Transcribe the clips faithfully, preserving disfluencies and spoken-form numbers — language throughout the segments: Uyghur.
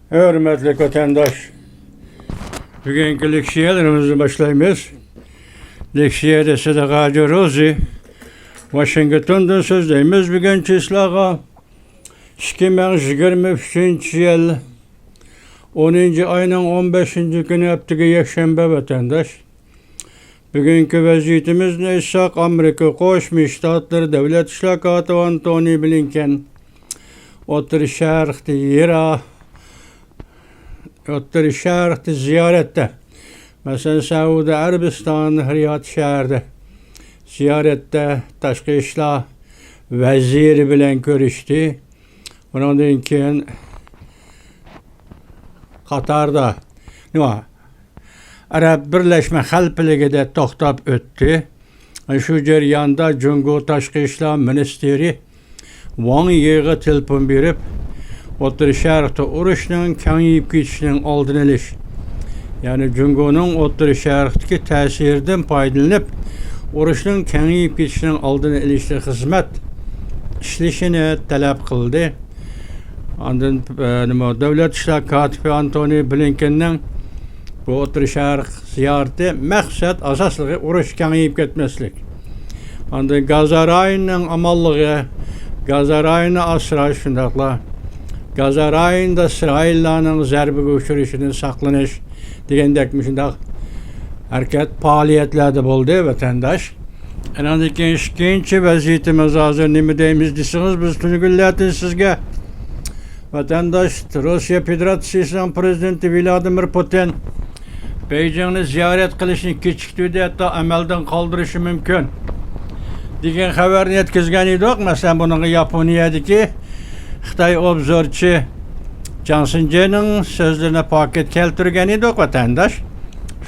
ھۆرمەتلىك ۋەتەنداش، بۈگۈنكى لېكسىيەلىرىمىزنى باشلايمىز. لېكسىيەدە سىدىق ھاجى روزى، ۋاشىنگتوندىن سۆزلەيمىز. بۈگۈن چىسلاغا ئىككى مىڭ يىگىرمە ئۈچىنچى يىل ئونىنچى ئاينىڭ ئون بەشىنچى كۈنى، ھەپتىگە يەكشەنبە، ۋەتەنداش. بۈگۈنكى ۋەزىيىتىمىزنى ئېيتساق، ئامېرىكا قوشما شتاتلىرى دۆلەت ئىشلار كاتىپى ئانتونى بلىنكېن ئوتتۇرا شەرقتە يىرا-، ئوتتۇرا شەرقتە زىيارەتتە، مەسىلەن، سەئۇدى ئەرەبىستان رىياد شەھىرىدە زىيارەتتە تاشقى ئىشلار ۋەزىرى بىلەن كۆرۈشتى. ئۇنىڭدىن كېيىن قاتاردا، نېمە، ئەرەب بىرلەشمە خەلىپىلىكىدە توختاپ ئۆتتى. شۇ جەرياندا جۇڭگو تاشقى ئىشلار مىنىستىرى ۋاڭ يىغا تېلېفون بېرىپ، ئوتتۇرا شەرقتە ئۇرۇشنىڭ كېڭىيىپ كېتىشىنىڭ ئالدىنى ئېلىش، يەنى جۇڭگونىڭ ئوتتۇرا شەرقتىكى تەسىرىدىن پايدىلىنىپ، ئۇرۇشنىڭ كېڭىيىپ كېتىشىنىڭ ئالدىنى ئېلىشتا خىزمەت ئىشلىشىنى تەلەپ قىلدى. ئاندىن، ئە، نېمە، دۆلەت ئىشلار كاتىپى ئانتونى بلىنكېننىڭ بۇ ئوتتۇرا شەرق زىيارىتى مەقسەت ئاساسلىقى ئۇرۇش كېڭىيىپ كەتمەسلىك. ئاندىن گازا رايونىنىڭ ئامانلىقى، گازا رايونىنى ئاسراش، شۇنداقلا گازا رايونىدا ئىسرائىللارنىڭ زەربىگە ئۇچرىشىدىن ساقلىنىش دېگەندەك مۇشۇنداق ھەرىكەت، پائالىيەتلەردە بولدى، ۋەتەنداش. ئانىڭدىن كېيىن ئىككىنچى ۋەزىيىتىمىز ھازىر نېمە دەيمىز دېسىڭىز، بىز تۈنۈگۈنلەردىن سىزگە، ۋەتەنداش، روسىيە فېدېراتسىيىسىنىڭ پىرېزىدېنتى ۋلادىمىر پۇتىن بېيجىڭنى زىيارەت قىلىشنى كېچىكتۈردى، ھەتتا ئەمەلدىن قالدۇرۇشى مۇمكىن دېگەن خەۋەرنى يەتكۈزگەن ئىدۇق. مەسىلەن، بۇنىڭغا ياپونىيەدىكى خىتاي ئوبزورچى جاڭ سىنجېنىڭ سۆزلىرىنى پاكىت كەلتۈرگەن ئىدۇق، ۋەتەنداش.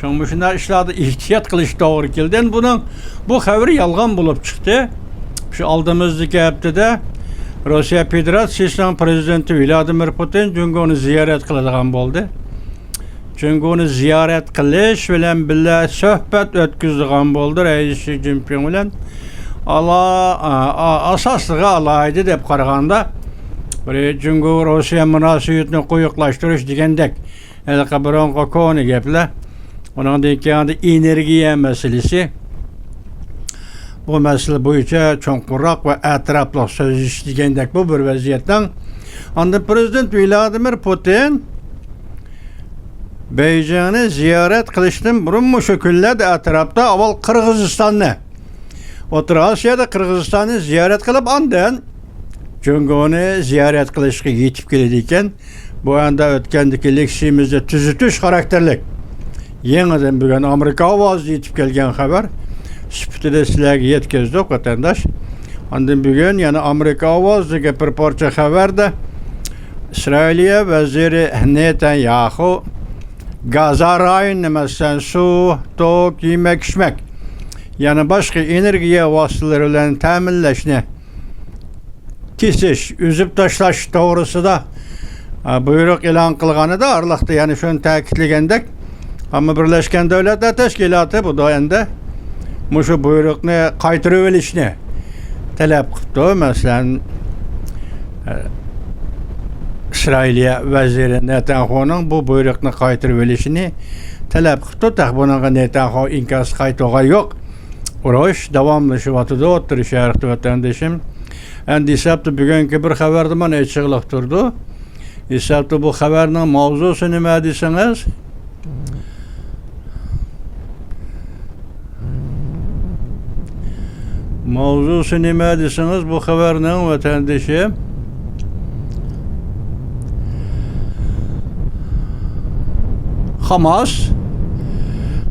شۇڭا مۇشۇنداق ئىشلاردا ئېھتىيات قىلىش توغرا كېلىدۇ. ئەمدى بۇنىڭ، بۇ خەۋىرى يالغان بولۇپ چىقتى. شۇ ئالدىمىزدىكى ھەپتىدە روسىيە فېدېراتسىيىسىنىڭ پىرېزىدېنتى ۋلادىمىر پۇتىن جۇڭگونى زىيارەت قىلىدىغان بولدى. جۇڭگونى زىيارەت قىلىش بىلەن بىللە سۆھبەت ئۆتكۈزىدىغان بولدى رەئىس شى جىنپىڭ بىلەن. ئالا-، ئا-، ئا-، ئاساسلىقى ئالاھىدە دەپ قارىغاندا، بىرى جۇڭگو روسىيە مۇناسىۋىتىنى قويۇقلاشتۇرۇش دېگەندەك، ھېلىقى بۇرۇنقى كونا گەپلەر. ئۇنىڭدىن كېيىن ئېنېرگىيە مەسىلىسى. بۇ مەسىلە بويىچە چوڭقۇرراق ۋە ئەتراپلىق سۆزلىشىش دېگەندەك بۇ بىر ۋەزىيەتنىڭ. ئاندىن پىرېزىدېنت ۋلادىمىر پۇتىن بېيجىڭنى زىيارەت قىلىشتىن بۇرۇن مۇشۇ كۈنلەردە ئەتراپتا ئاۋۋال قىرغىزىستاننى، ئوتتۇرا ئاسىيادا قىرغىزىستاننى زىيارەت قىلىپ، ئاندىن جۇڭگونى زىيارەت قىلىشقا يېتىپ كېلىدىكەن. بۇ ھەقتە ئۆتكەندىكى لېكسىيىمىزدە تۈزىتىش خاراكتېرلىك، يېڭىدىن بۈگۈن ئامېرىكا ئاۋازىدا يېتىپ كەلگەن خەۋەر سۈپىتىدە سىلەرگە يەتكۈزدۇق، ۋەتەنداش. ئاندىن بۈگۈن يەنە ئامېرىكا ئاۋازىدىكى بىر پارچە خەۋەردە ئىسرائىلىيە ۋەزىرى نېتانياخۇ گازا رايونىنى، مەسىلەن، سۇ، توك، يېمەك-ئىچمەك، يەنە باشقا ئېنېرگىيە ۋاسىتىلىرى بىلەن تەمىنلەشنى كېسىش، ئۈزۈپ تاشلاش توغرىسىدا، ئا، بۇيرۇق ئېلان قىلغانىدا، ئارىلىقتا يەنە شۇنى تەكىتلىگەندەك، ئەمما بىرلەشكەن دۆلەتلەر تەشكىلاتى بۇ دائىمدا مۇشۇ بۇيرۇقنى قايتۇرۇۋېلىشنى تەلەپ قىپتۇ. مەسىلەن، ئە، ئىسرائىلىيە ۋەزىرى نېتانياھۇنىڭ بۇ بۇيرۇقنى قايتۇرۇۋېلىشىنى تەلەپ قىپتۇ. تېخى بۇنىڭغا نېتانياھۇ ئىنكاس قايتۇرغان يوق. ئۇرۇش داۋاملىشىۋاتىدۇ ئوتتۇرا شەرقتە، ۋەتەندىشىم. ئەمدى ھېسابتا بۈگۈنكى بىر خەۋەردە مانا ئېچىقلىق تۇرىدۇ. ھېسابتا بۇ خەۋەرنىڭ ماۋزۇسى نېمە دېسىڭىز؟ ماۋزۇسى نېمە دېسىڭىز، بۇ خەۋەرنىڭ، ۋەتەندىشىم، خاماس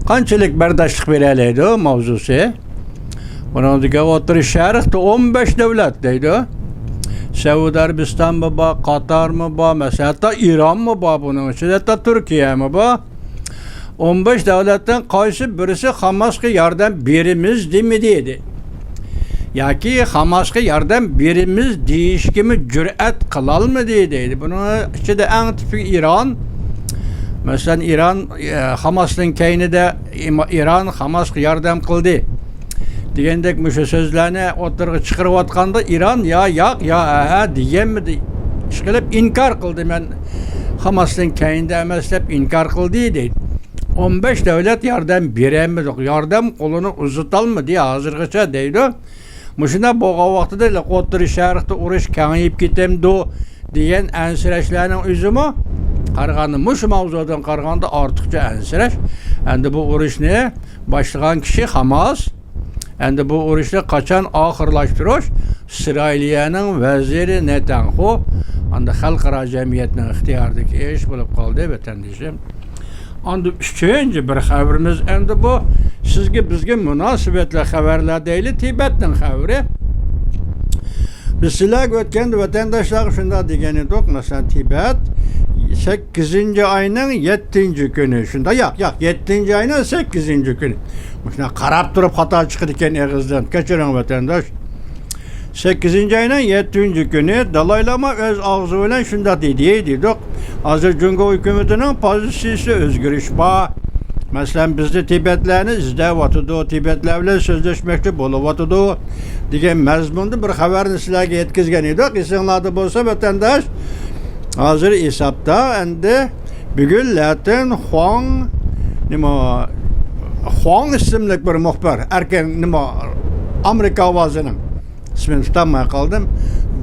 قانچىلىك بەرداشلىق بېرەلەيدۇ ماۋزۇسى. بۇنىڭدىكى ئوتتۇرا شەرقتە ئون بەش دۆلەت دەيدۇ. سەئۇدى ئەرەبىستانمۇ بار، قاتارمۇ بار، مەسىلەن، ھەتتا ئىرانمۇ بار بۇنىڭ ئىچىدە، ھەتتا تۈركىيەمۇ بار. ئون بەش دۆلەتتىن قايسى بىرسى خاماسقا ياردەم بېرىمىز دېمىدى دېدى. ياكى خاماسقا ياردەم بېرىمىز دېيىشكىمۇ جۈرئەت قىلالمىدى دەيدۇ. بۇنىڭ ئىچىدە ئەڭ تىپىك ئىران. مەسىلەن، ئىران، ئە، خاماسنىڭ كەينىدە، ئىما-، ئىران خاماسقا ياردەم قىلدى دېگەندەك مۇشۇ سۆزلەرنى ئوتتۇرىغا چىقىرىۋاتقاندا، ئىران يا ياق، يا ھە، ھە دېگەنمىدى. ئىشقىلىپ ئىنكار قىلدى. مەن قاماسدىن كەينىدە ئەمەس دەپ ئىنكار قىلدى دەيدۇ. ئون بەش دۆلەت ياردەم بېرەلمىدۇق، ياردەم قولىنى ئۇزىتالمىدى ھازىرغىچە دەيدۇ. مۇشۇنداق بولغان ۋاقتىدا ئوتتۇرا شەرقتە ئۇرۇش كېڭىيىپ كېتەمدۇ دېگەن ئەنسىرەشلەرنىڭ ئۆزىمۇ، قارىغاندا، مۇشۇ ماۋزۇدىن قارىغاندا ئارتۇقچە ئەنسىرەش. ئەمدى بۇ ئۇرۇشنى باشلىغان كىشى خاماس. ئەمدى بۇ ئۇرۇشنى قاچان ئاخىرلاشتۇرۇش؟ ئىسرائىلىيەنىڭ ۋەزىرى نېتانياھۇ ئەمدى خەلقئارا جەمئىيەتنىڭ ئىختىيارىدىكى ئىش بولۇپ قالدى، ۋەتەندىشىم. ئاندىن ئۈچىنچى بىر خەۋىرىمىز، ئەمدى بۇ سىزگە، بىزگە مۇناسىۋەتلىك خەۋەرلەر دەيلى، تىبەتنىڭ خەۋىرى. بىز سىلەرگە ئۆتكەندە ۋەتەنداشلارغا شۇنداق دېگەن ئىدۇق، مەسىلەن، تىبەت سەككىزىنچى ئاينىڭ يەتتىنچى كۈنى، شۇنداق، ياق، ياق، يەتتىنچى ئاينىڭ سەككىزىنچى كۈنى. مۇشۇنداق قاراپ تۇرۇپ خاتا چىقىدىكەن ئېغىزدىن. كەچۈرۈڭ، ۋەتەنداش. سەككىزىنچى ئاينىڭ يەتتىنچى كۈنى دالاي لاما ئۆز ئاغزى بىلەن شۇنداق دېدى، دېدۇق. ھازىر جۇڭگو ھۆكۈمىتىنىڭ پوزىتسىيىسى ئۆزگىرىش بار. مەسىلەن، بىزنى تىبەتلەرنى ئىزدەۋاتىدۇ، تىبەتلەر بىلەن سۆزلەشمەكچى بولۇۋاتىدۇ، دېگەن مەزمۇندا بىر خەۋەرنى سىلەرگە يەتكۈزگەن ئىدۇق. ئېسىڭلاردا بولسا، ۋەتەنداش، ھازىر ھېسابتا ئەمدى بۈگۈن لەتىن خۇاڭ، نېمە، خۇاڭ ئىسىملىك بىر مۇخبىر، ئەركىن، نېمە، ئامېرىكا ئاۋازىنىڭ ئىسمىنى تۇتالماي قالدىم.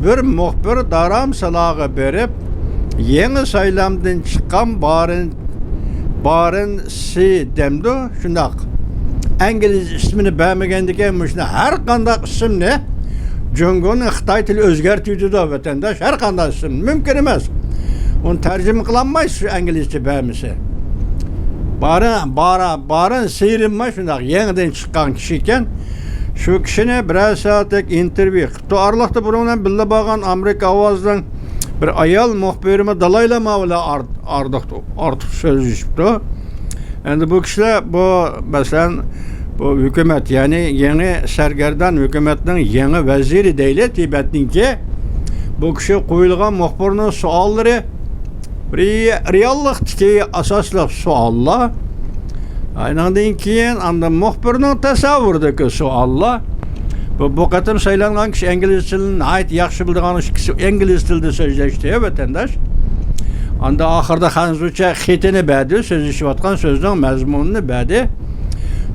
بىر مۇخبىر دارامسالاغا بېرىپ، يېڭى سايلامدىن چىققان بارىن، بارىن سى دەمدۇ؟ شۇنداق. ئىنگلىز ئىسمىنى بەرمىگەندىكىن، مۇشۇنداق ھەر قانداق ئىسىمنى جۇڭگونىڭ خىتاي تىلى ئۆزگەرتىۋېتىدۇ، ۋەتەنداش. ھەر قانداق ئىسىم مۇمكىن ئەمەس. ئۇنى تەرجىمە قىلالمايسىز شۇ ئىنگلىزچە بەرمىسە. بارىن، بارا، بارىن سىرىنما شۇنداق يېڭىدىن چىققان كىشى ئىكەن. شۇ كىشىنى بىرەر سائەتلىك ئىنتېرۋيۇ قىپتۇ. ئارىلىقتا بۇنىڭ بىلەن بىللە بارغان ئامېرىكا ئاۋازىنىڭ بىر ئايال مۇخبىرىمۇ دالاي لاما بىلەن ئار-، ئارتۇق، ئارتۇق سۆزلىشىپتۇ. ئەمدى بۇ كىشىلەر، بۇ، مەسىلەن، بۇ ھۆكۈمەت، يەنى يېڭى سەرگەردان ھۆكۈمەتنىڭ يېڭى ۋەزىرى دەيلى، تىبەتنىڭكى. بۇ كىشى قويۇلغان مۇخبىرنىڭ سوئاللىرى رېئاللىقتىكى ئاساسلىق سوئاللار. ئاندىن كېيىن ئاندىن مۇخبىرنىڭ تەسەۋۋۇرىدىكى سوئاللار. بۇ، بۇ قېتىم سايلانغان كىشى ئىنگلىز تىلىنى ناھايىتى ياخشى بىلىدىغان كىشى ئىنگلىز تىلىدا سۆزلەشتى، ۋەتەنداش. ئاندىن ئاخىرىدا خەنزۇچە خېتىنى بەردى، سۆزلىشىۋاتقان سۆزنىڭ مەزمۇنىنى بەردى.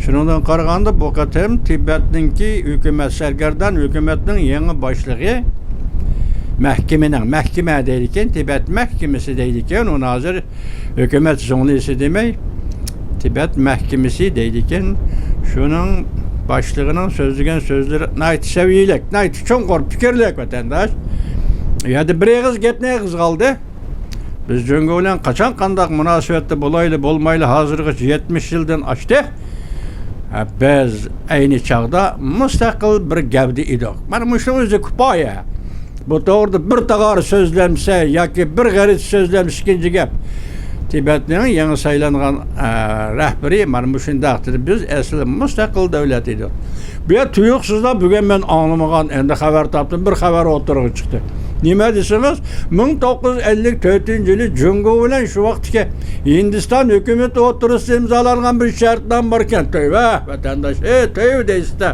شۇنىڭدىن قارىغاندا، بۇ قېتىم تىبەتنىڭكى ھۆكۈمەت، سەرگەردان ھۆكۈمەتنىڭ يېڭى باشلىقى، مەھكىمىنىڭ، مەھكىمە دەيدىكەن، تىبەت مەھكىمىسى دەيدىكەن، ئۇنى ھازىر ھۆكۈمەت زۇڭلىسى دېمەي، تىبەت مەھكىمىسى دەيدىكەن. شۇنىڭ باشلىقىنىڭ سۆزلىگەن سۆزلىرى ناھايىتى سەۋىيەلىك، ناھايىتى چوڭقۇر پىكىرلىك، ۋەتەنداش. ئۇ يەردە بىر ئېغىز گەپنى ئېغىزغا ئالدى. بىز جۇڭگو بىلەن قاچان قانداق مۇناسىۋەتتە بولايلى بولمايلى، ھازىرغىچە يەتمىش يىلدىن ئاشتى. ھە، بىز ئەينى چاغدا مۇستەقىل بىر گەۋدە ئىدۇق. مانا مۇشۇنىڭ ئۆزى كۇپايە. بۇ توغرىدا بىر تاغار سۆزلەمسە ياكى بىر غەرىز سۆزلەمسە ئىككىنچى گەپ. تىبەتنىڭ يېڭى سايلانغان، ئە، رەھبىرى مانا مۇشۇنداق دېدى، بىز ئەسلى مۇستەقىل دۆلەت ئىدۇق. بۇ يەر تۇيۇقسىزلا بۈگۈن مەن ئاڭلىمىغان، ئەمدى خەۋەر تاپتىم، بىر خەۋەر ئوتتۇرىغا چىقتى. نېمە دېسىڭىز، مىڭ توققۇز يۈز ئەللىك تۆتىنچى يىلى جۇڭگو بىلەن شۇ ۋاقىتتىكى ھىندىستان ھۆكۈمىتى ئوتتۇرىسىدا ئىمزالانغان بىر شەرتنامە باركەن. تۆۋە، ۋەتەنداش، ئەي، تۆۋە دەيسىز-دە.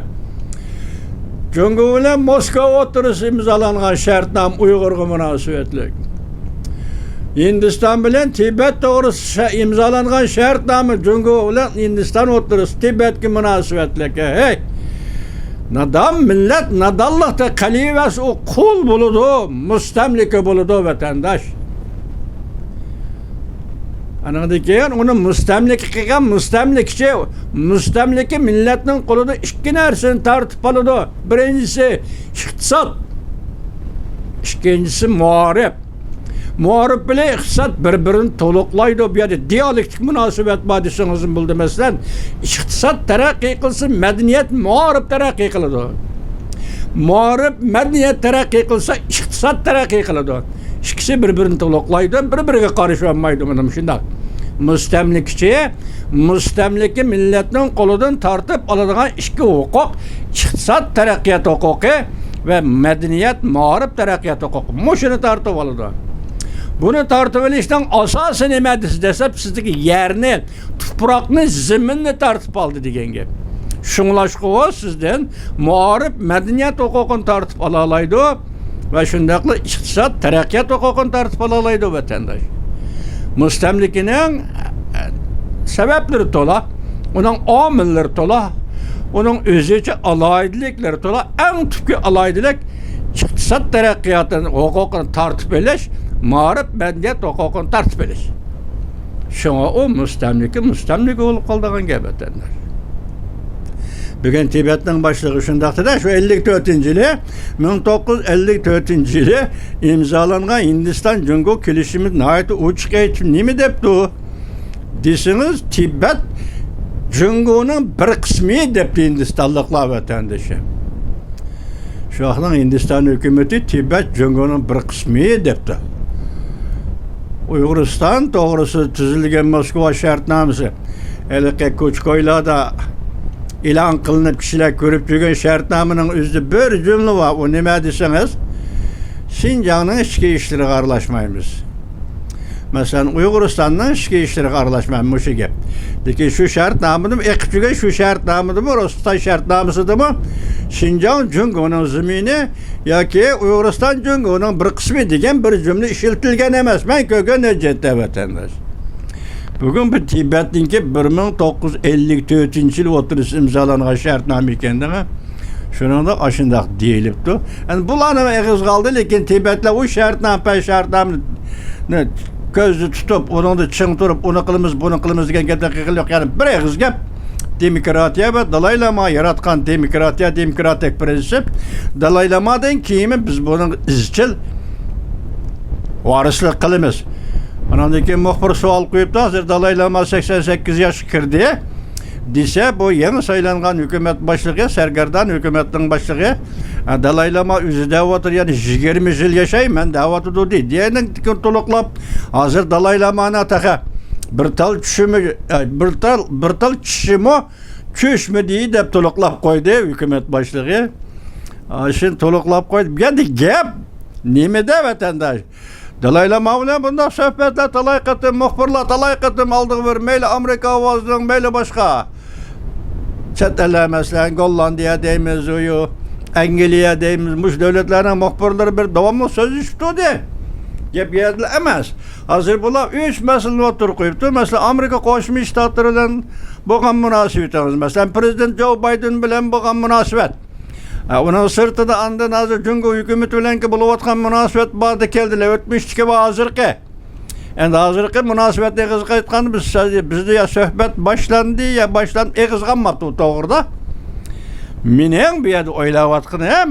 جۇڭگو بىلەن موسكۋا ئوتتۇرىسىدا ئىمزالانغان شەرتنامە ئۇيغۇرغا مۇناسىۋەتلىك. ھىندىستان بىلەن تىبەت توغرىسىدا شە-، ئىمزالانغان شەرتنامە جۇڭگو بىلەن ھىندىستان ئوتتۇرىسىدا تىبەتكە مۇناسىۋەتلىك. ھەي! نادان مىللەت نادانلىقتا قېلىۋەرسە، ئۇ قۇل بولىدۇ، مۇستەملىكە بولىدۇ، ۋەتەنداش. ئانىڭدىن كېيىن ئۇنى مۇستەملىكە قىلغان مۇستەملىكىچى، مۇستەملىكە مىللەتنىڭ قولىدا ئىككى نەرسىنى تارتىپ ئالىدۇ. بىرىنچىسى ئىقتىساد، ئىككىنچىسى مائارىپ. مائارىپ بىلەن ئىقتىساد بىر-بىرىنى تولۇقلايدۇ. بۇ يەردە دىيالېكتىك مۇناسىۋەت بار دېسىڭىزمۇ بولىدۇ. مەسىلەن، ئىقتىساد تەرەققىي قىلسا، مەدەنىيەت، مائارىپ تەرەققىي قىلىدۇ. مائارىپ، مەدەنىيەت تەرەققىي قىلسا، ئىقتىساد تەرەققىي قىلىدۇ. ئىككىسى بىر-بىرىنى تولۇقلايدۇ، بىر-بىرىگە قارشى بولمايدۇ. مانا مۇشۇنداق مۇستەملىكىچى، مۇستەملىكە مىللەتنىڭ قولىدىن تارتىپ ئالىدىغان ئىككى ھوقۇق، ئىقتىساد تەرەققىيات ھوقۇقى ۋە مەدەنىيەت، مائارىپ تەرەققىيات ھوقۇقى. مۇشۇنى تارتىپ ئالىدۇ. بۇنى تارتىپ ئېلىشنىڭ ئاساسى نېمە دېسە، دەسلەپ سىزدىكى يەرنى، تۇپراقنى، زېمىننى تارتىپ ئالدى دېگەن گەپ. شۇڭلاشقا ئۇ سىزدىن مائارىپ، مەدەنىيەت ھوقۇقىنى تارتىپ ئالالايدۇ ۋە شۇنداقلا ئىقتىساد، تەرەققىيات ھوقۇقىنى تارتىپ ئالالايدۇ، ۋەتەنداش. مۇستەملىكىنىڭ، ئە، سەۋەبلىرى تولا، ئۇنىڭ ئامىللىرى تولا، ئۇنىڭ ئۆزىچە ئالاھىدىلىكلىرى تولا. ئەڭ تۈپكى ئالاھىدىلىك ئىقتىساد تەرەققىياتىنىڭ ھوقۇقىنى تارتىپ ئېلىش، مائارىپ، مەدەنىيەت ھوقۇقىنى تارتىپ ئېلىش. شۇڭا ئۇ مۇستەملىكە، مۇستەملىكە بولۇپ قالىدىغان گەپ، ۋەتەنداش. بۈگۈن تىبەتنىڭ باشلىقى شۇنداق دېدى، شۇ ئەللىك تۆتىنچى يىلى، مىڭ توققۇز يۈز ئەللىك تۆتىنچى يىلى ئىمزالانغان ھىندىستان جۇڭگو كېلىشىمى ناھايىتى ئوچۇق ئېيتىپ نېمە دەپتۇ دېسىڭىز، تىبەت جۇڭگونىڭ بىر قىسمى دەپتۇ ھىندىستانلىقلار، ۋەتەندىشى. شۇ ۋاقىتنىڭ ھىندىستان ھۆكۈمىتى تىبەت جۇڭگونىڭ بىر قىسمى دەپتۇ. ئۇيغۇرىستان توغرىسىدا تۈزۈلگەن موسكۋا شەرتنامىسى، ھېلىقى كوچكويلاردا ئېلان قىلىنىپ، كىشىلەر كۆرۈپ يۈرگەن شەرتنامىنىڭ ئۆزىدە بىر جۈملە بار. ئۇ نېمە دېسىڭىز، شىنجاڭنىڭ ئىچكى ئىشلىرىغا ئارىلاشمايمىز. مەسىلەن، ئۇيغۇرىستاننىڭ ئىچكى ئىشلىرىغا ئارىلاشمايمىز، مۇشۇ گەپ. لېكىن شۇ شەرتنامىدىمۇ، ئېقىپ يۈرگەن شۇ شەرتنامىدىمۇ، رۇسخۇتاي شەرتنامىسىدىمۇ شىنجاڭ جۇڭگونىڭ زېمىنى ياكى ئۇيغۇرىستان جۇڭگونىڭ بىر قىسمى دېگەن بىر جۈملە ئىشلىتىلگەن ئەمەس. مەن كۆرگەن ھۆججەتتە، ۋەتەنداش. بۈگۈن بۇ تىبەتنىڭكى بىر مىڭ توققۇز يۈز ئەللىك تۆتىنچى يىل ئوتتۇرىسىدا ئىمزالانغان شەرتنامە ئىكەن دەڭە. شۇنىڭدا ئاشۇنداق دېيىلىپتۇ. ئەمدى بۇلارنى ئېغىزغا ئالدى، لېكىن تىبەتلەر ئۇ شەرتنامە، پەن شەرتنامىنى كۆزدە تۇتۇپ، ئۇنىڭدا چىڭ تۇرۇپ، ئۇنى قىلىمىز، بۇنى قىلىمىز دېگەن گەپتىن قېقىل يوق. يەنى بىر ئېغىز گەپ، دېموكراتىيە ۋە دالاي لاما ياراتقان دېموكراتىيە، دېموكراتىك پرىنسىپ، دالاي لامادىن كېيىنمۇ بىز بۇنىڭغا ئىزچىل ۋارىسلىق قىلىمىز. ئاناندىن كېيىن مۇخبىر سوئال قويۇپتۇ، ھازىر دالاي لاما سەكسەن سەككىز ياشقا كىردى دېسە، بۇ يېڭى سايلانغان ھۆكۈمەت باشلىقى، سەرگەردان ھۆكۈمەتنىڭ باشلىقى، ھە، دالاي لاما ئۆزى دەۋاتىدۇ، يەنە يىگىرمە يىل ياشاي، مەن دەۋاتىدۇ دېدى. يەنە تولۇقلاپ، ھازىر دالاي لامانىڭ تېخى بىر تال چۈشىمۇ، ئە، بىر تال، بىر تال چىشىمۇ چۈشمىدى دەپ تولۇقلاپ قويدى ھۆكۈمەت باشلىقى. ئاشۇنى تولۇقلاپ قويدى. بۇ يەردە گەپ نېمىدە، ۋەتەنداش؟ دالاي لاما بىلەن بۇنداق سۆھبەتلەر تالاي قېتىم، مۇخبىرلار تالاي قېتىم ئالدىغا بېرىپ، مەيلى ئامېرىكا ئاۋازىنىڭ، مەيلى باشقا چەت ئەللەر، مەسىلەن، گوللاندىيە دەيمىز، ئۇيۇ، ئەنگلىيە دەيمىز، مۇشۇ دۆلەتلەرنىڭ مۇخبىرلىرى بىر داۋاملىق سۆزلىشىپ تۇردى. گەپ يەردىلا ئەمەس. ھازىر بۇلار ئۈچ مەسىلىنى ئوتتۇرىغا قويۇپتۇ. مەسىلەن، ئامېرىكا قوشما شتاتلىرى بىلەن بولغان مۇناسىۋىتىڭىز. مەسىلەن، پرېزىدېنت جو بايدېن بىلەن بولغان مۇناسىۋەت. ھە، ئۇنىڭ سىرتىدا ئاندىن ھازىر جۇڭگو ھۆكۈمىتى بىلەنكى بولۇۋاتقان مۇناسىۋەت باردى كەلدىلەر، ئۆتمۈشتىكى ۋە ھازىرقى. ئەمدى ھازىرقى مۇناسىۋەتنى ئېغىزغا ئېيتقاندا، بىز، بىزدە يا سۆھبەت باشلاندى، يا باشلان-، ئېغىزغا ئالماپتۇ توغرىدا. مېنىڭ بۇ يەردە ئويلاۋاتقىنىم،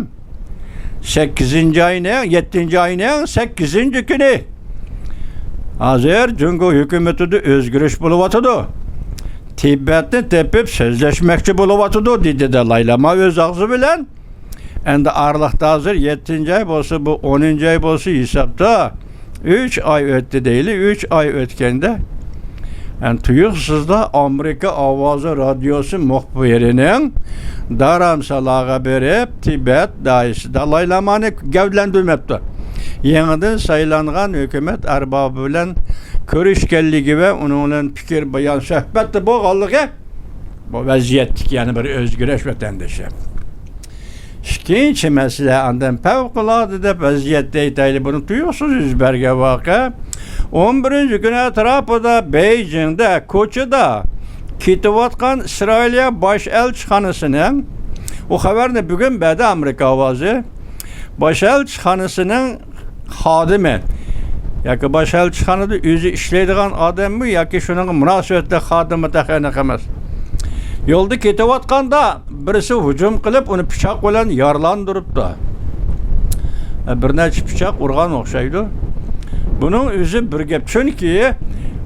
سەككىزىنچى ئاينىڭ، يەتتىنچى ئاينىڭ سەككىزىنچى كۈنى ھازىر جۇڭگو ھۆكۈمىتىدە ئۆزگىرىش بولۇۋاتىدۇ. تىبەتنى تېپىپ سۆزلەشمەكچى بولۇۋاتىدۇ، دېدى دالاي لاما ئۆز ئاغزى بىلەن. ئەمدى ئارىلىقتا ھازىر يەتتىنچى ئاي بولسا، بۇ ئونىنچى ئاي بولسا ھېسابتا ئۈچ ئاي ئۆتتى دەيلى. ئۈچ ئاي ئۆتكەندە، ئەمدى تۇيۇقسىزلا ئامېرىكا ئاۋازى رادىيوسى مۇخبىرىنىڭ دارامسالاغا بېرىپ، تىبەت داھىيسى دالاي لامانى گەۋدىلەندۈرمەپتۇ. يېڭىدىن سايلانغان ھۆكۈمەت ئەربابى بىلەن كۆرۈشكەنلىكى ۋە ئۇنىڭ بىلەن پىكىر بايان سۆھبەتتە بولغانلىقى، بۇ ۋەزىيەتتىكى يەنە بىر ئۆزگىرىش، ۋەتەندىشىم. ئىككىنچى مەسىلە، ئاندىن پەۋقۇلئاددە دەپ ۋەزىيەتتە ئېيتايلى، بۇنى تۇيۇقسىز يۈز بەرگەن ۋەقە. ئون بىرىنچى كۈنى ئەتراپىدا، بېيجىڭدا، كوچىدا كېتىۋاتقان ئىسرائىلىيە باش ئەلچىخانىسىنىڭ، ئۇ خەۋەرنى بۈگۈن بەردى ئامېرىكا ئاۋازى، باش ئەلچىخانىسىنىڭ خادىمى ياكى باش ئەلچىخانىدا ئۆزى ئىشلەيدىغان ئادەممۇ ياكى شۇنىڭغا مۇناسىۋەتلىك خادىممۇ تېخى ئېنىق ئەمەس. يولدا كېتىۋاتقاندا بىرسى ھۇجۇم قىلىپ، ئۇنى پىچاق بىلەن يارىلاندۇرۇپتۇ. بىر نەچچە پىچاق ئۇرغان ئوخشايدۇ. بۇنىڭ ئۆزى بىر گەپ. چۈنكى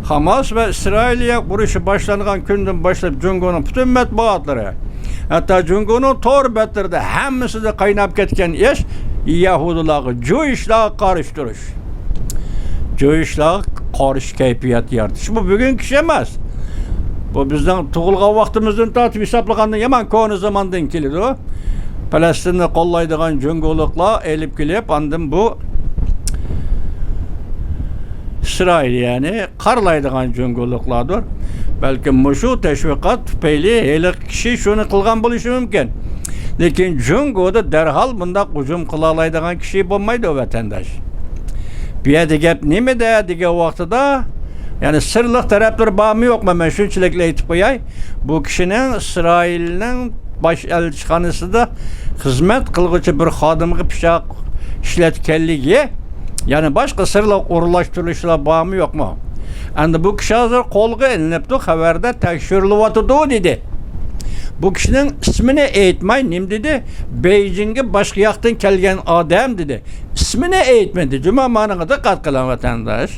خاماس ۋە ئىسرائىلىيە ئۇرۇشى باشلانغان كۈندىن باشلاپ جۇڭگونىڭ پۈتۈن مەتبۇئاتلىرى، ھەتتا جۇڭگونىڭ تور بەتلىرىدە ھەممىسىدە قايناپ كەتكەن ئىش يەھۇدىيلارغا، جۇيىشلارغا قارشى تۇرۇش. جۇيىشلارغا قارشى كەيپىيات يارىتىش. بۇ بۈگۈنكى ئىش ئەمەس. بۇ بىزنىڭ تۇغۇلغان ۋاقتىمىزدىن تارتىپ ھېسابلىغاندا يامان كونا زاماندىن كېلىدۇ. پەلەستىننى قوللايدىغان جۇڭگولۇقلار ئېلىپ كېلىپ، ئاندىن بۇ ئىسرائىلىيەنى قارىلايدىغان جۇڭگولۇقلاردۇر. بەلكىم مۇشۇ تەشۋىقات تۈپەيلى ھېلىقى كىشى شۇنى قىلغان بولۇشى مۇمكىن. لېكىن جۇڭگودا دەرھال بۇنداق ھۇجۇم قىلالايدىغان كىشى بولمايدۇ، ۋەتەنداش. بۇ يەردە گەپ نېمىدە دېگەن ۋاقتىدا، يەنى سىرلىق تەرەپلىرى بارمۇ يوقمۇ؟ مەن شۇنچىلىكلا ئېيتىپ قوياي. بۇ كىشىنىڭ ئىسرائىلنىڭ باش ئەلچىخانىسىدا خىزمەت قىلغۇچى بىر خادىمغا پىچاق ئىشلەتكەنلىكى، يەنى باشقا سىرلىق ئورۇنلاشتۇرۇشلار بارمۇ يوقمۇ؟ ئەمدى بۇ كىشى ھازىر قولغا ئېلىنىپتۇ، خەۋەردە تەكشۈرۈلۈۋاتىدۇ دېدى. بۇ كىشىنىڭ ئىسمىنى ئېيتماي نېمە دېدى؟ بېيجىڭگە باشقا ياقتىن كەلگەن ئادەم دېدى. ئىسمىنى ئېيتمىدى. جۇما، مانىڭغا دىققەت قىلىڭ، ۋەتەنداش.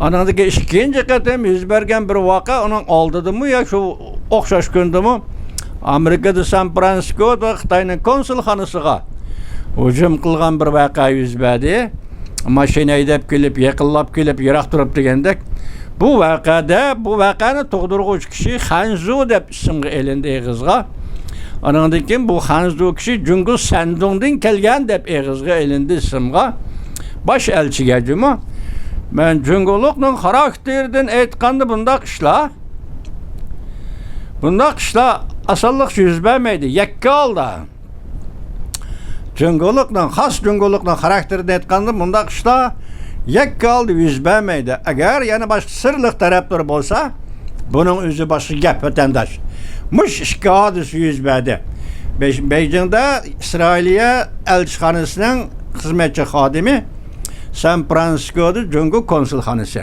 ئانىڭدىكى ئىككىنچى قېتىم يۈز بەرگەن بىر ۋەقە، ئۇنىڭ ئالدىدىمۇ يا شۇ ئوخشاش كۈندىمۇ ئامېرىكىدا سان فرانسىسكودا خىتاينىڭ كونسۇلخانىسىغا ھۇجۇم قىلغان بىر ۋەقە يۈز بەردى. ماشىنا ھەيدەپ كېلىپ، يېقىنلاپ كېلىپ، يىراق تۇرۇپ دېگەندەك. بۇ ۋەقەدە، بۇ ۋەقەنى تۇغدۇرغۇچى كىشى خەنزۇ دەپ ئىسىمغا ئېلىندى ئېغىزغا. ئانىڭدىن كېيىن بۇ خەنزۇ كىشى جۇڭگو سەندۇڭدىن كەلگەن دەپ ئېغىزغا ئېلىندى ئىسىمغا. باش ئەلچىگە جۇمۇ. مەن جۇڭگولۇقنىڭ خاراكتېرىدىن ئېيتقاندا بۇنداق ئىشلار، بۇنداق ئىشلار ئاسانلىقچە يۈز بەرمەيدۇ. يەككە ھالدا. جۇڭگولۇقنىڭ، خاس جۇڭگولۇقنىڭ خاراكتېرىدىن ئېيتقاندا، مۇنداق ئىشلار يەككە ھالدا يۈز بەرمەيدۇ. ئەگەر يەنە باشقا سىرلىق تەرەپلىرى بولسا، بۇنىڭ ئۆزى باشقا گەپ، ۋەتەنداش. مۇش ئىككى ھادىسە يۈز بەردى. بېيجىڭدا ئىسرائىلىيە ئەلچىخانىسىنىڭ خىزمەتچى خادىمى، سان فرانسىسكودا جۇڭگو كونسۇلخانىسى.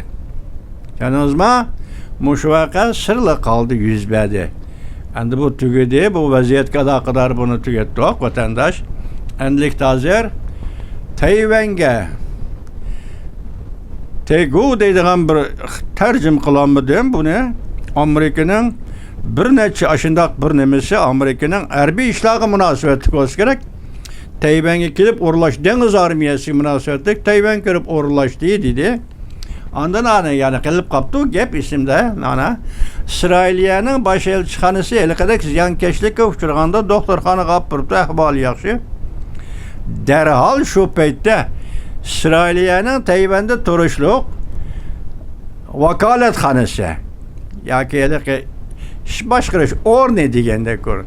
چۈشەندىڭىزمۇ؟ مۇشۇ ۋەقە سىرلىق ھالدا يۈز بەردى. ئەمدى بۇ تۈگىدى، بۇ ۋەزىيەتكە ئالاقىدار بۇنى تۈگەتتۇق، ۋەتەنداش. ئەمدىلىكتە ھازىر تەيۋەنگە تەيگۇ دەيدىغان بىر تەرجىمە قىلالمىدىم بۇنى. ئامېرىكىنىڭ بىر نەچچە ئاشۇنداق بىر نېمىسى ئامېرىكىنىڭ ھەربىي ئىشلارغا مۇناسىۋەتلىك بولسا كېرەك. تەيۋەنگە كېلىپ ئورۇنلاشتى، دېڭىز ئارمىيەسىگە مۇناسىۋەتلىك تەيۋەن كىرىپ ئورۇنلاشتى دېدى. ئاندىن ئانا يەنە قېلىپ قاپتۇ گەپ ئېسىمدە. مانا ئىسرائىلىيەنىڭ باش ئەلچىخانىسى ھېلىقىدەك زىيانكەشلىككە ئۇچرىغاندا دوختۇرخانىغا ئاپىرىپتۇ، ئەھۋالى ياخشى. دەرھال شۇ پەيتتە ئىسرائىلىيەنىڭ تەيۋەندە تۇرۇشلۇق ۋاكالەتخانىسى ياكى ھېلىقى ئىش باشقۇرۇش ئورنى دېگەندەك ئورۇن.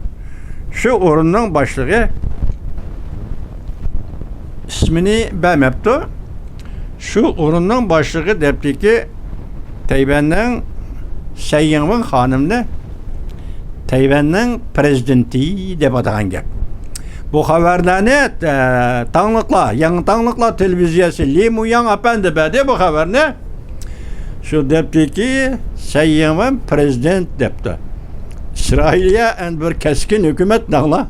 شۇ ئورۇننىڭ باشلىقى ئىسمىنى بەرمەپتۇ. شۇ ئورۇننىڭ باشلىقى دەپتىكى تەيۋەننىڭ سەي يىڭۋېن خانىمنى تەيۋەننىڭ پرېزىدېنتى دەپ ئاتىغان گەپ. بۇ خەۋەرلەرنى، ئە، تاڭلىقلار، يېڭى تاڭلىقلار تېلېۋىزىيەسى لى مۇياڭ ئەپەندى بەردى بۇ خەۋەرنى. شۇ دەپتىكى سەي يىڭۋېن پرېزىدېنت دەپتۇ. ئىسرائىلىيە ئەمدى بىر كەسكىن ھۆكۈمەت دەڭلار.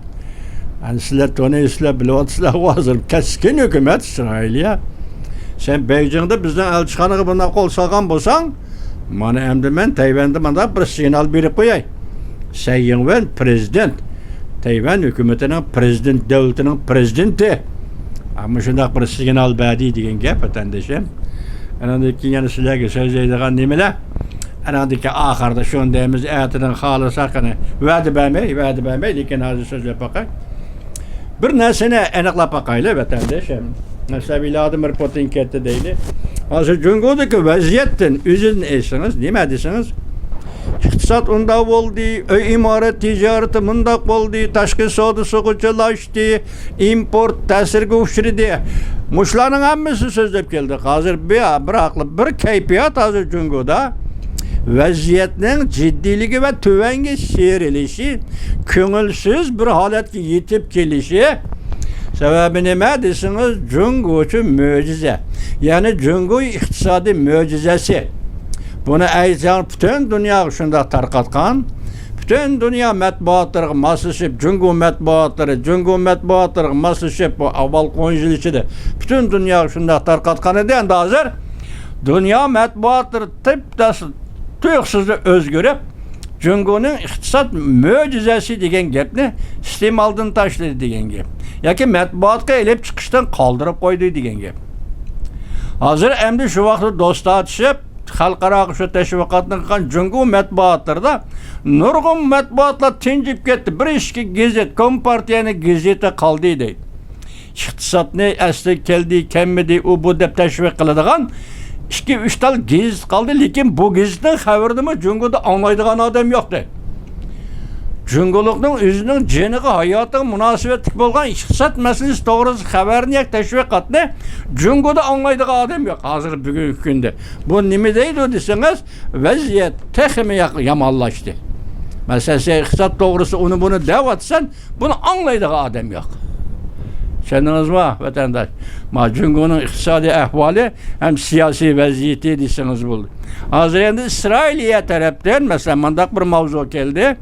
ئەمدى سىلەر تونۇيسىلەر، بىلىۋاتىسىلەر، ھازىر كەسكىن ھۆكۈمەت ئىسرائىلىيە. سەن بېيجىڭدا بىزنىڭ ئەلچىخانىغا بۇنداق قول سالغان بولساڭ، مانا ئەمدى مەن تەيۋەندە مانداق بىر سىگنال بېرىپ قوياي. سەي يىڭۋېن پرېزىدېنت، تەيۋەن ھۆكۈمىتىنىڭ پرېزىدېنت، دۆلىتىنىڭ پرېزىدېنتى. ھە، مۇشۇنداق بىر سىگنال بەردى دېگەن گەپ، ۋەتەندىشىم. ئاناندىن كېيىن يەنە سىلەرگە سۆزلەيدىغان نېمىلەر؟ ئاناندىكى ئاخىردا شۇنى دەيمىز، ئەتىدىن خالىساق، قېنى، ۋەدە بەرمەي، ۋەدە بەرمەي، لېكىن ھازىر سۆزلەپ باقاي. بىر نەرسىنى ئەنىقلاپ باقايلى، ۋەتەندىشىم. مەسىلەن، ۋلادىمىر پۇتىن كەتتى دەيلى. ھازىر جۇڭگودىكى ۋەزىيەتتىن ئۆزىدىن ئېيتسىڭىز، نېمە دېسىڭىز؟ ئىقتىساد ئۇنداق بولدى، ئۆي ئىمارەت تىجارىتى مۇنداق بولدى، تاشقى سودا سۇغۇرچىلاشتى، ئىمپورت تەسىرگە ئۇچرىدى. مۇشۇلارنىڭ ھەممىسىنى سۆزلەپ كەلدۇق. ھازىر بىراقلا بىر كەيپىيات ھازىر جۇڭگودا. ۋەزىيەتنىڭ جىددىيلىكى ۋە تۆۋەنگە سىيرىلىشى، كۆڭۈلسىز بىر ھالەتكە يېتىپ كېلىشى. سەۋەبى نېمە دېسىڭىز، جۇڭگوچۇ مۆجىزە. يەنى جۇڭگو ئىقتىسادىي مۆجىزەسى. بۇنى ئەيسان پۈتۈن دۇنياغا شۇنداق تارقاتقان. پۈتۈن دۇنيا مەتبۇئاتلىرىغا ماسلىشىپ، جۇڭگو مەتبۇئاتلىرى، جۇڭگو مەتبۇئاتلىرىغا ماسلىشىپ، بۇ ئاۋۋالقى ئون يىل ئىچىدە پۈتۈن دۇنياغا شۇنداق تارقاتقان ئىدى. ئەمدى ھازىر دۇنيا مەتبۇئاتلىرى تىپتاس تۇيۇقسىزلا ئۆزگىرىپ، جۇڭگونىڭ ئىقتىساد مۆجىزەسى دېگەن گەپنى ئىستېمالدىن تاشلىدى دېگەن گەپ. ياكى مەتبۇئاتقا ئېلىپ چىقىشتىن قالدۇرۇپ قويدى دېگەن گەپ. ھازىر ئەمدى شۇ ۋاقىتتا دوست تارتىشىپ، خەلقئاراغا شۇ تەشۋىقاتنى قىلغان جۇڭگو مەتبۇئاتلىرىدا نۇرغۇن مەتبۇئاتلار تىنجىپ كەتتى. بىر ئىككى گېزىت، كومپارتىيەنىڭ گېزىتى قالدى دەيدۇ. ئىقتىسادنى ئەسلىگە كەلدى، كەلمىدى، ئۇ بۇ دەپ تەشۋىق قىلىدىغان ئىككى، ئۈچ تال گېزىت قالدى، لېكىن بۇ گېزىتنىڭ خەۋىرىنىمۇ جۇڭگودا ئاڭلايدىغان ئادەم يوق دەيدۇ. جۇڭگولۇقنىڭ ئۆزىنىڭ جېنىغا، ھاياتىغا مۇناسىۋەتلىك بولغان ئىقتىساد مەسىلىسى توغرىسىدا خەۋەرنى ياكى تەشۋىقاتنى جۇڭگودا ئاڭلايدىغان ئادەم يوق ھازىر بۈگۈنكى كۈندە. بۇ نېمە دەيدۇ دېسىڭىز، ۋەزىيەت تېخىمۇ يا-، يامانلاشتى. مەسىلەن، سەن ئىقتىساد توغرىسىدا ئۇنى بۇنى دەۋاتىسەن، بۇنى ئاڭلايدىغان ئادەم يوق. چۈشەندىڭىزمۇ، ۋەتەنداش؟ ما جۇڭگونىڭ ئىقتىسادىي ئەھۋالى ھەم سىياسىي ۋەزىيىتى دېسىڭىز بولدى. ھازىر ئەمدى ئىسرائىلىيە تەرەپتىن، مەسىلەن، مۇنداق بىر ماۋزۇ كەلدى.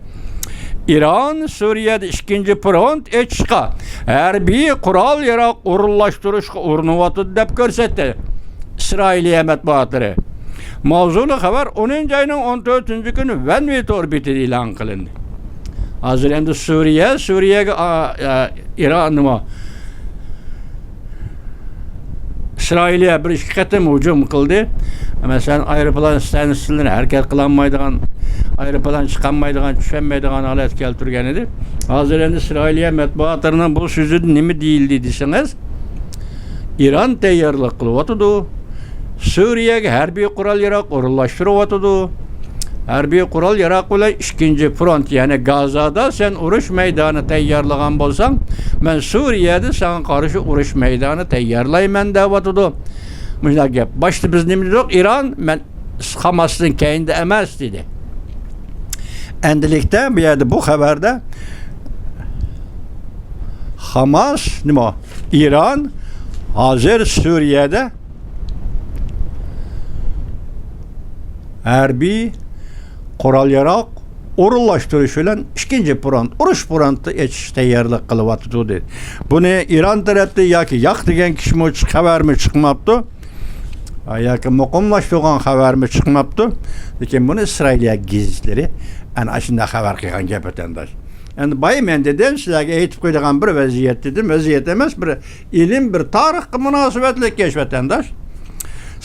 ئىران سۈرىيەدە ئىككىنچى فرونت ئېچىشقا، ھەربىي قورال-ياراغ ئورۇنلاشتۇرۇشقا ئۇرۇنۇۋاتىدۇ، دەپ كۆرسەتتى ئىسرائىلىيە مەتبۇئاتلىرى. ماۋزۇلۇق خەۋەر ئونىنچى ئاينىڭ ئون تۆتىنچى كۈنى ۋەنۋى تور بېتىدە ئېلان قىلىندى. ھازىر ئەمدى سۈرىيە، سۈرىيەگە، ئا، ئا، ئىران نېمە؟ ئىسرائىلىيە بىر ئىككى قېتىم ھۇجۇم قىلدى. مەسىلەن، ئايروپىلان ستانسىلىرى ھەرىكەت قىلالمايدىغان، ئايروپىلان چىقالمايدىغان، چۈشەلمەيدىغان ھالەتكە كەلتۈرگەن ئىدى. ھازىر ئەمدى ئىسرائىلىيە مەتبۇئاتلىرىنىڭ بۇ سۆزىدە نېمە دېيىلدى دېسىڭىز، ئىران تەييارلىق قىلىۋاتىدۇ. سۈرىيەگە ھەربىي قورال-ياراغ ئورۇنلاشتۇرۇۋاتىدۇ. ھەربىي قورال-ياراغ بىلەن ئىككىنچى فرونت، يەنى گازادا سەن ئۇرۇش مەيدانى تەييارلىغان بولساڭ، مەن سۈرىيەدە ساڭا قارشى ئۇرۇش مەيدانى تەييارلايمەن، دەۋاتىدۇ. مۇشۇنداق گەپ. باشتا بىز نېمە دېدۇق؟ ئىران، مەن خاماستىن كەينىدە ئەمەس، دېدى. ئەمدىلىكتە بۇ يەردە، بۇ خەۋەردە خاماس، نېمە؟ ئىران ھازىر سۈرىيەدە ھەربىي قورال-ياراغ ئورۇنلاشتۇرۇش بىلەن ئىككىنچى فرونت، ئۇرۇش فرونتى ئېچىش تەييارلىق قىلىۋاتىدۇ، دېدى. بۇنى ئىران تەرەپتە ياكى ياق دېگەن كىشىمۇ چىق-، خەۋەرمۇ چىقماپتۇ. ھە، ياكى مۇقىملاشتۇرغان خەۋەرمۇ چىقماپتۇ. لېكىن بۇنى ئىسرائىلىيە گېزىتلىرى ئەنە ئاشۇنداق خەۋەر قىلغان گەپ، ۋەتەنداش. ئەمدى بايا مەن دېدىم، سىلەرگە ئېيتىپ قويىدىغان بىر ۋەزىيەت دېدىم. ۋەزىيەت ئەمەس، بىر ئىلىم، بىر تارىخقا مۇناسىۋەتلىك ئىش، ۋەتەنداش.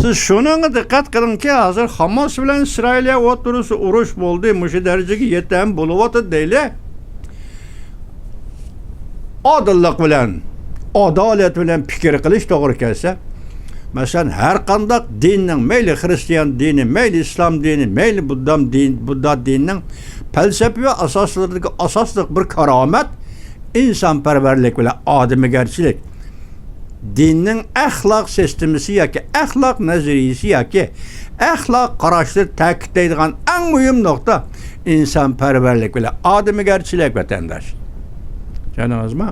سىز شۇنىڭغا دىققەت قىلىڭكى، ھازىر خاماس بىلەن ئىسرائىلىيە ئوتتۇرىسى ئۇرۇش بولدى، مۇشۇ دەرىجىگە يېتەم بولۇۋاتىدۇ دەيلى. ئادىللىق بىلەن، ئادالەت بىلەن پىكىر قىلىش توغرا كەلسە، مەسىلەن، ھەر قانداق دىننىڭ، مەيلى خىرىستىيان دىنى، مەيلى ئىسلام دىنى، مەيلى بۇددام دىن-، بۇددا دىنىنىڭ پەلسەپىۋى ئاساسلىرىدىكى ئاساسلىق بىر كارامەت ئىنسانپەرۋەرلىك بىلەن ئادىمىگەرچىلىك. دىننىڭ ئەخلاق سىستېمىسى ياكى ئەخلاق نەزەرىيىسى ياكى ئەخلاق قاراشلىرى تەكىتلەيدىغان ئەڭ مۇھىم نۇقتا ئىنسانپەرۋەرلىك بىلەن ئادىمىگەرچىلىك، ۋەتەنداش. چۈشەندىڭىزمۇ؟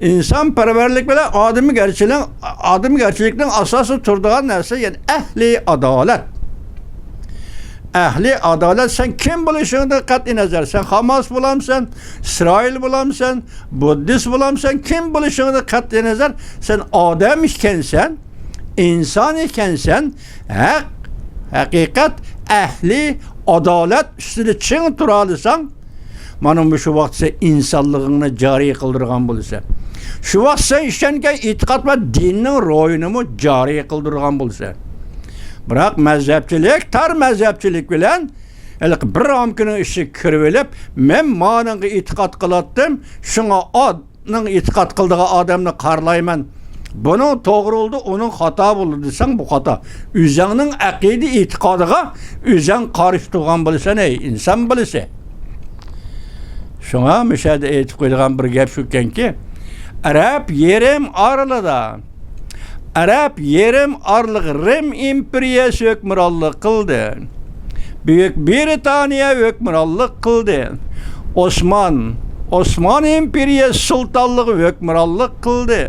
ئىنسانپەرۋەرلىك بىلەن ئادىمىگەرچىلىك، ئادىمىگەرچىلىكنىڭ ئاساسىدا تۇرىدىغان نەرسە، يەنى ئەھلى ئادالەت. ئەھلى ئادالەت، سەن كىم بولۇشۇڭدىن قەتئىينەزەر، سەن خاماس بولامسەن، ئىسرائىل بولامسەن، بۇددىست بولامسەن، كىم بولۇشۇڭدىن قەتئىينەزەر، سەن ئادەم ئىكەنسەن، ئىنسان ئىكەنسەن، ھەق، ھەقىقەت، ئەھلى ئادالەت ئۈستىدە چىڭ تۇرالىساڭ، مانا مۇشۇ ۋاقىت سەن ئىنسانلىقىڭنى جارى قىلدۇرغان بولىسەن. شۇ ۋاقىت سەن ئىشەنگەن ئېتىقاد ۋە دىننىڭ روھىنىمۇ جارى قىلدۇرغان بولىسەن. بىراق مەزھەپچىلىك، تار مەزھەپچىلىك بىلەن ھېلىقى بىر رامكىنىڭ ئىچىگە كىرىۋېلىپ، مەن مانىڭغا ئېتىقاد قىلاتتىم، شۇڭا ئا-، نىڭ ئېتىقاد قىلىدىغان ئادەمنى قارىلايمەن. بۇنىڭ توغرا بولىدۇ، ئۇنىڭ خاتا بولىدۇ دېسەڭ، بۇ خاتا. ئۆزۈڭنىڭ ئەقىدە ئېتىقادىغا ئۆزۈڭ قارشى تۇرغان بولىسەن، ئەي ئىنسان بالىسى. شۇڭا مۇشۇ يەردە ئېيتىپ قويىدىغان بىر گەپ شۇكەنكى، ئەرەب يېرىم ئارىلىدا ئەرەب يېرىم ئارىلىق رىم ئىمپېرىيەسى ھۆكۈمرانلىق قىلدى. بۈيۈك بىرىتانىيە ھۆكۈمرانلىق قىلدى. ئوسمان، ئوسمان ئىمپېرىيەسى سۇلتانلىقى ھۆكۈمرانلىق قىلدى.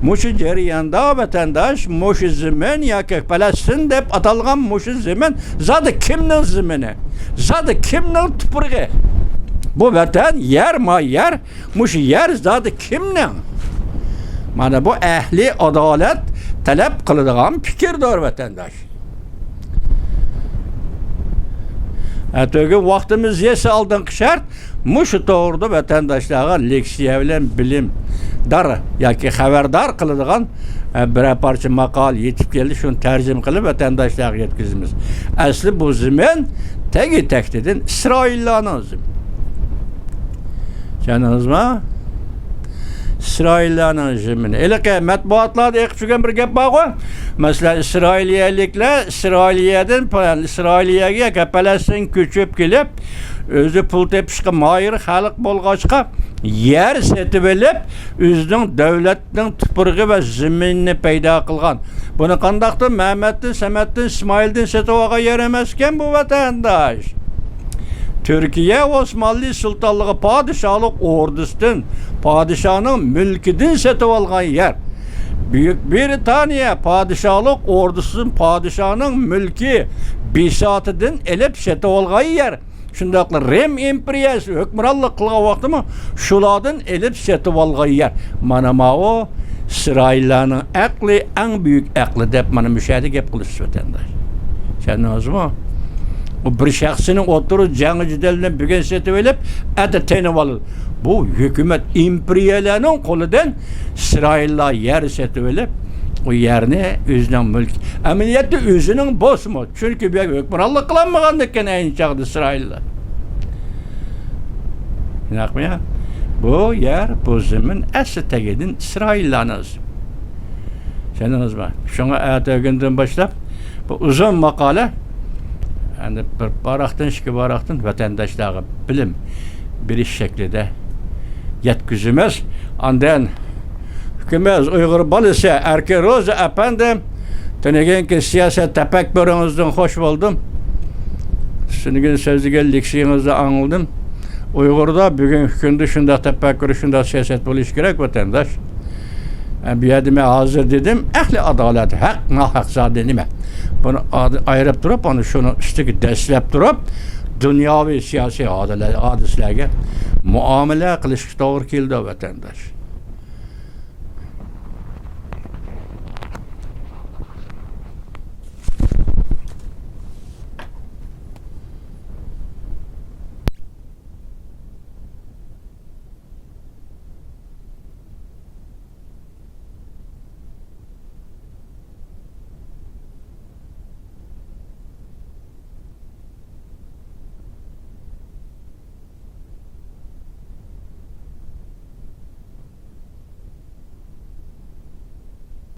مۇشۇ جەرياندا، ۋەتەنداش، مۇشۇ زېمىن ياكى پەلەستىن دەپ ئاتالغان مۇشۇ زېمىن زادى كىمنىڭ زېمىنى؟ زادى كىمنىڭ تۇپرىقى؟ بۇ ۋەتەن، يەر، ما يەر، مۇشۇ يەر زادى كىمنىڭ؟ مانا بۇ ئەھلى ئادالەت تەلەپ قىلىدىغان پىكىردۇر، ۋەتەنداش. ئەتىگۈن ۋاقتىمىز يەتسە، ئالدىنقى شەرت مۇشۇ توغرىدا ۋەتەنداشلارغا لېكسىيە بىلەن بىلىمدار ياكى خەۋەردار قىلىدىغان، ئە، بىرەر پارچە ماقالە يېتىپ كەلدى، شۇنى تەرجىمە قىلىپ ۋەتەنداشلارغا يەتكۈزىمىز. ئەسلى بۇ زېمىن تەگى تەكتىدىن ئىسرائىللارنىڭ زېمىنى. چۈشەندىڭىزمۇ؟ ئىسرائىللارنىڭ زېمىنى. ھېلىقى مەتبۇئاتلاردا ئېقىپ يۈرگەن بىر گەپ بارغۇ. مەسىلەن، ئىسرائىلىيەلىكلەر ئىسرائىلىيەدىن، ئىسرائىلىيەگە ياكى پەلەستىنگە كۆچۈپ كېلىپ، ئۆزى پۇل تېپىشقا ماھىر خەلق بولغاچقا، يەر سېتىۋېلىپ، ئۆزىنىڭ دۆلەتنىڭ تۇپرىقى ۋە زېمىنىنى پەيدا قىلغان. بۇنى قانداقتۇر مەمەتتىن، سەمەتتىن، ئىسمائىلدىن سېتىۋالغان يەر ئەمەسكەن بۇ، ۋەتەنداش. تۈركىيە ئوسمانلى سۇلتانلىقى پادىشاھلىق ئوردىسىدىن، پادىشاھنىڭ مۈلكىدىن سېتىۋالغان يەر. بۈيۈك برىتانىيە پادىشاھلىق ئوردىسىدىن، پادىشاھنىڭ مۈلكى، بىساتىدىن ئېلىپ سېتىۋالغان يەر. شۇنداقلا رىم ئىمپېرىيەسى ھۆكۈمرانلىق قىلغان ۋاقتىمۇ شۇلاردىن ئېلىپ سېتىۋالغان يەر. مانا ماۋۇ ئىسرائىللارنىڭ ئەقلى، ئەڭ بۈيۈك ئەقلى دەپ مانا مۇشۇ يەردە گەپ قىلىسىز، ۋەتەنداش. چۈشەندىڭىزمۇ؟ ئۇ بىر شەخسنىڭ ئوتتۇرا جەڭ جېدەلىنى بۈگۈن سېتىۋېلىپ، ئەتە تېنىۋالىدۇ. بۇ ھۆكۈمەت ئىمپېرىيەلەرنىڭ قولىدىن ئىسرائىللار يەر سېتىۋېلىپ، ئۇ يەرنى ئۆزىنىڭ مۈلكى، ئەمەلىيەتتە ئۆزىنىڭ بولسىمۇ، چۈنكى بۇ يەرگە ھۆكۈمرانلىق قىلالمىغاندىكىن ئەينى چاغدا ئىسرائىللار. شۇنداقمۇ يا؟ بۇ يەر، بۇ زېمىن ئەسلى تېگىدىن ئىسرائىللارنىڭ زېمىنى. چۈشەندىڭىزمۇ؟ شۇڭا ئەتىگۈندىن باشلاپ بۇ ئۇزۇن ماقالە، ئەمدى بىر ۋاراقتىن، ئىككى ۋاراقتىن ۋەتەنداشلارغا بىلىم بېرىش شەكلىدە يەتكۈزىمىز. ئاندىن ئۇكىمىز، ئۇيغۇر بالىسى ئەركىن روزى ئەپەندىم، تۈنۈگۈنكى سىياسەت تەپەككۇرىڭىزدىن خوش بولدۇم. تۈنۈگۈن سۆزلىگەن لېكسىيىڭىزنى ئاڭلىدىم. ئۇيغۇردا بۈگۈنكى كۈندە شۇنداق تەپەككۇر، شۇنداق سىياسەت بولۇشى كېرەك، ۋەتەنداش. ئە، بۇ يەردە مەن ھازىر دېدىم، ئەھلى ئادالەت، ھەق، ناھەق زادى نېمە؟ بۇنى ئاد-، ئايرىپ تۇرۇپ، ئانا شۇنىڭ ئۈستىگە دەسسەپ تۇرۇپ، دۇنياۋى سىياسىي ھادىلە-، ھادىسىلەرگە مۇئامىلە قىلىشقا توغرا كېلىدۇ، ۋەتەنداش.